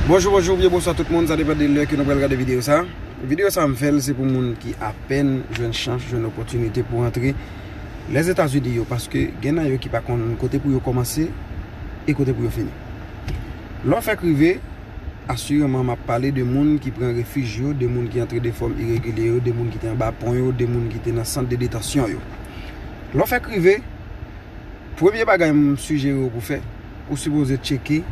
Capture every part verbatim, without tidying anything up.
Bonjou, bonjou, oubyen bonswa tout moun, sa depann de lè ke nou pral gade videyo sa. Videyo sa m fè l se pou moun ki apèn jwenn chans, jwenn opòtinite pou rantre Lèzetazini yo, paske gen nan yo ki pa konn kote pou yo kòmanse e kote pou yo fini. Lè w fèk rive, asireman m ap pale de moun ki pran refij yo, de moun ki antre de fòm iregilye yo, de moun ki te anba pon yo, de moun ki te nan sant de detansyon yo. Lè w fèk rive, premye bagay m sijere w pou fè, ou sipoze tcheke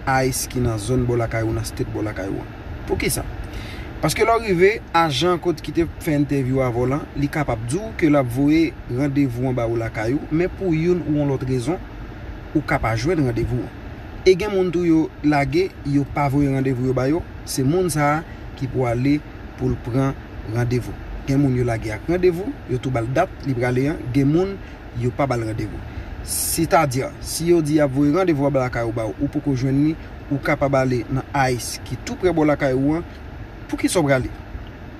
ICE ki nan zòn bò lakay ou, nan state bò lakay ou an. Poukisa? Paske lè w rive, ajan kot ki te fè entèvyou avè w lan, li kapab di w ke l ap voye randevou an ba ou lakay ou, men pou youn ou yon lòt rezon, ou ka pa jwenn randevou an. E gen moun tou yo lage, yo pa voye randevou yo ba yo, se moun sa a ki pou ale pou l pran randevou. Gen moun yo lage ak randevou, yo tou ba l dat li prale an, gen moun yo pa ba l randevou. Sètadi, si yo di y ap voye randevou an lakay ou ba ou, ou poko jwenn li, ou kapab ale nan ICE ki tou prè bò lakay ou an. Poukisa w prale?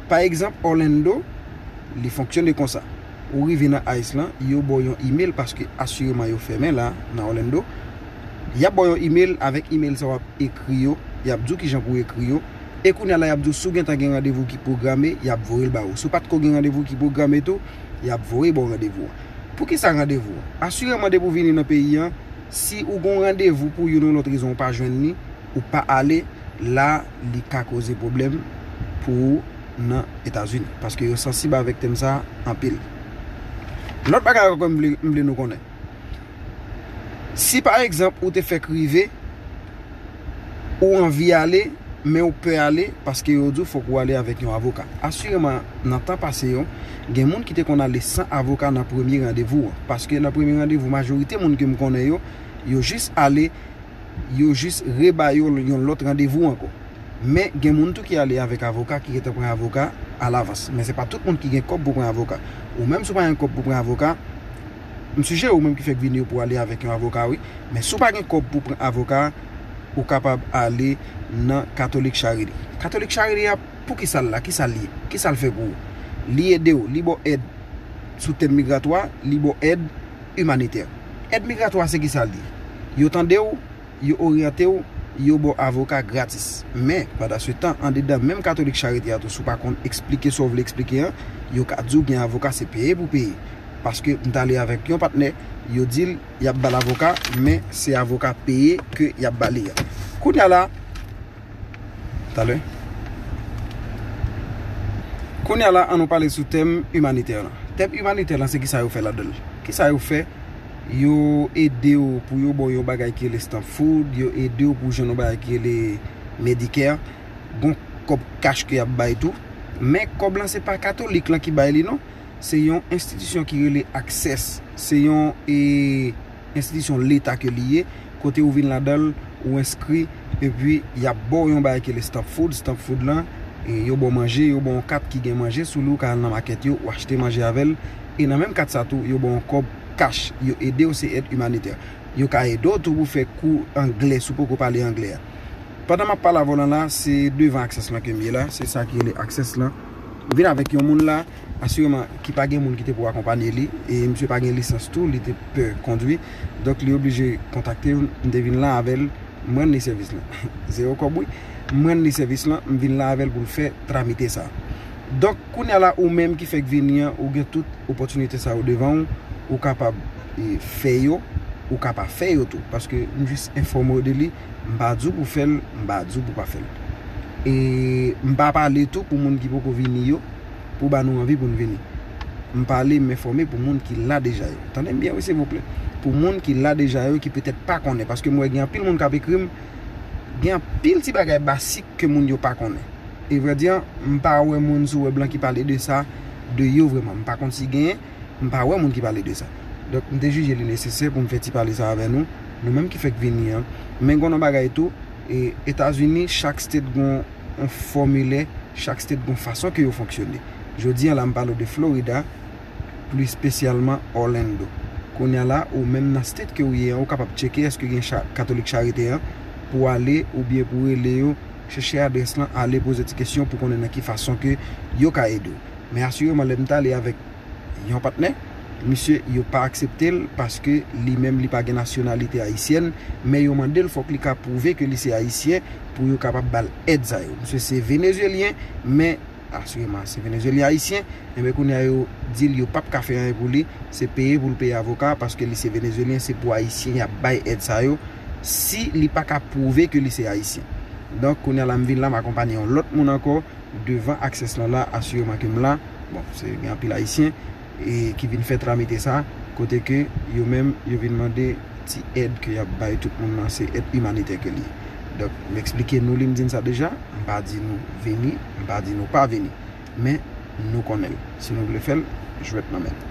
Pa egzanp, Orlando, li fonksyone konsa. Ou rive nan ICE lan, yo ba w yon imèl paske asireman yo fèmen la nan Orlando. Y ap ba w yon imèl, avèk imèl sa w ap ekri yo, y ap di w kijan pou w ekri yo. E kounye a la, y ap di w si w gentan gen randevou ki pwograme, y ap voye l ba ou. Si w pa t ko gen randevou ki pwograme tou, y ap voye ba w randevou an. Poukisa randevou an? Asireman, depi w vini nan peyi an, si ou gen yon randevou pou youn ou lòt rezon ou pa jwenn li, ou pa ale, la, li ka koze pwoblèm pou ou nan Etazini. Paske yo sansib avèk tèm sa a anpil. Lòt bagay ankò m vle, m vle nou konnen. Si pa egzanp ou te fèk rive, ou anvi ale, men ou pè ale, paske yo di w fòk ou ale avèk yon avoka. Asireman, nan tan pase yo, gen moun ki te konn ale san avoka nan premye randevou an. Paske nan premye randevou, majorite moun ke m konnen yo, yo jis ale, yo jis reba yo yon lòt randevou ankò. Men gen moun tou ki ale avèk avoka, ki gentan pran avoka alavans. Men se pa tout moun ki gen kòb pou pran avoka. Ou menm si w pa gen kòb pou pran avoka, m sijere ou menm ki fèk vini yo pou ale avèk yon avoka, wi. Men si w pa gen kòb pou pran avoka, ou kapab ale nan Catholic Charity. Catholic Charity a, poukisa l la? Kisa l ye? Kisa l fè pou ou? Li ede w, li ba w èd sou tèm migratwa, li ba w èd imanitè. Èd migratwa se kisa l ye? Yo tande w, yo oryante w, yo ba w avoka gratis. Men, pandan se tan, andedan menm Catholic Charity a tou, si w pa konn eksplike sa w vle eksplike an, yo ka di w gen avoka se peye pou peye. Paske m t ale avèk yon patnè, yo di l y ap ba l avoka, men se avoka peye ke y ap ba li a. Kounye a la, talè. Kounye a la, an nou pale sou tèm imanitè lan. Tèm imanitè lan, se kisa yo fè ladan l? Kisa yo fè? Yo ede w pou yo ba w yon bagay ki rele stamp food, yo ede w pou w jwenn yon bagay ki rele Medicare. Gon kòb kach ke y ap bay tou. Men kòb lan se pa katolik lan ki bay li non. Se yon enstitisyon ki rele Access. Se yon e, enstitisyon leta ke li ye. Kote ou vin ladan l, ou enskri, epi y ap ba w yon bagay ki rele stamp food. Stamp food lan, e, yo ba w manje, yo ba w yon kat ki gen manje sou li, ou ka al nan makèt yo, ou achte manje avè l. E nan menm kat sa tou, yo ba w yon kòb kach. Yo ede w, se èd imanitè. Yo ka ede w tou pou fè kou anglè, si w poko pale anglè a. Pandan m ap pale avè w lan la, se devan Access lan ke m ye la, se sa ki rele Access lan. M vin avèk yon moun la, asireman ki pa gen moun ki te pou akonpanye li, e misye pa gen lisans tou, li te pè kondwi. Donk, li oblije kontakte m, m te vin la avè l, m rann li sèvis lan. Zewo kòb, wi. M rann li sèvis lan, m vin la avè l pou l fè tramite sa. Donk, kounye a la, ou menm ki fèk vini an, ou gen tout opòtinite sa yo devan w, ou kapab, e, fè yo, ou ka pa fè yo tou, paske m jis enfòme w de li, m pa di w pou fè l, m pa di w pou pa fè l. E m pa pale tou pou moun ki poko vini yo, pou ba nou anvi pou n vini. M pale, m enfòme pou moun ki la deja yo. Tande m byen, wi, silvouplè. Pou moun ki la deja yo, ki petèt pa konnen, paske m wè gen anpil moun k ap ekri m, gen anpil ti bagay basik ke moun yo pa konnen. E vrè di an, m pa wè moun sou wèb lan ki pale de sa, de yo vrèman. M pa konn si genyen, m pa wè moun ki pale de sa. Donk, m te jije li nesesè pou m fè ti pale sa avè nou, nou menm ki fèk vini an. Men gen yon bagay tou, e Etazini, chak state gen yon fòmilè, chak state gen yon fason ke yo fonksyone. Jodi an la, m pale w de Florida, pli espesyalman Orlando. Kounye a la, ou menm nan state ke w ye an, ou kapab tcheke èske gen cha-, Katolik Charite an pou w ale oubyen pou w rele yo, chèche adrès lan, ale poze ti kesyon pou konnen nan ki fason ke yo ka ede w. Men asireman, lè m t ale avèk yon patnè, Misye, yo pa aksepte l paske li menm li pa gen nasyonalite ayisyèn, men yo mande l fòk li ka pwouve ke li se ayisyen pou yo kapab ba l èd sa yo. Misye se venezuelyen, men asireman se venezuelyen ayisyen, enben kounye a yo di l yo p ap ka fè anyen pou li, se peye pou l peye avoka paske li se venezuelyen, se pou ayisyen y ap bay èd sa yo si li pa ka pwouve ke li se ayisyen. Donk kounye a la m vin la, m akonpanye yon lòt moun ankò devan Access lan la, asireman ke m la. Bon, se gen anpil ayisyen e ki vin fè tramite sa, kote ke yo menm yo vin mande ti èd ke y ap bay tout moun nan, se èd imanitè ke li ye. Donk m eksplike nou li, m di n sa deja, m pa di nou vini, m pa di nou pa vini, men nou konnen l. Si nou vle fè l, jwèt nan men nou.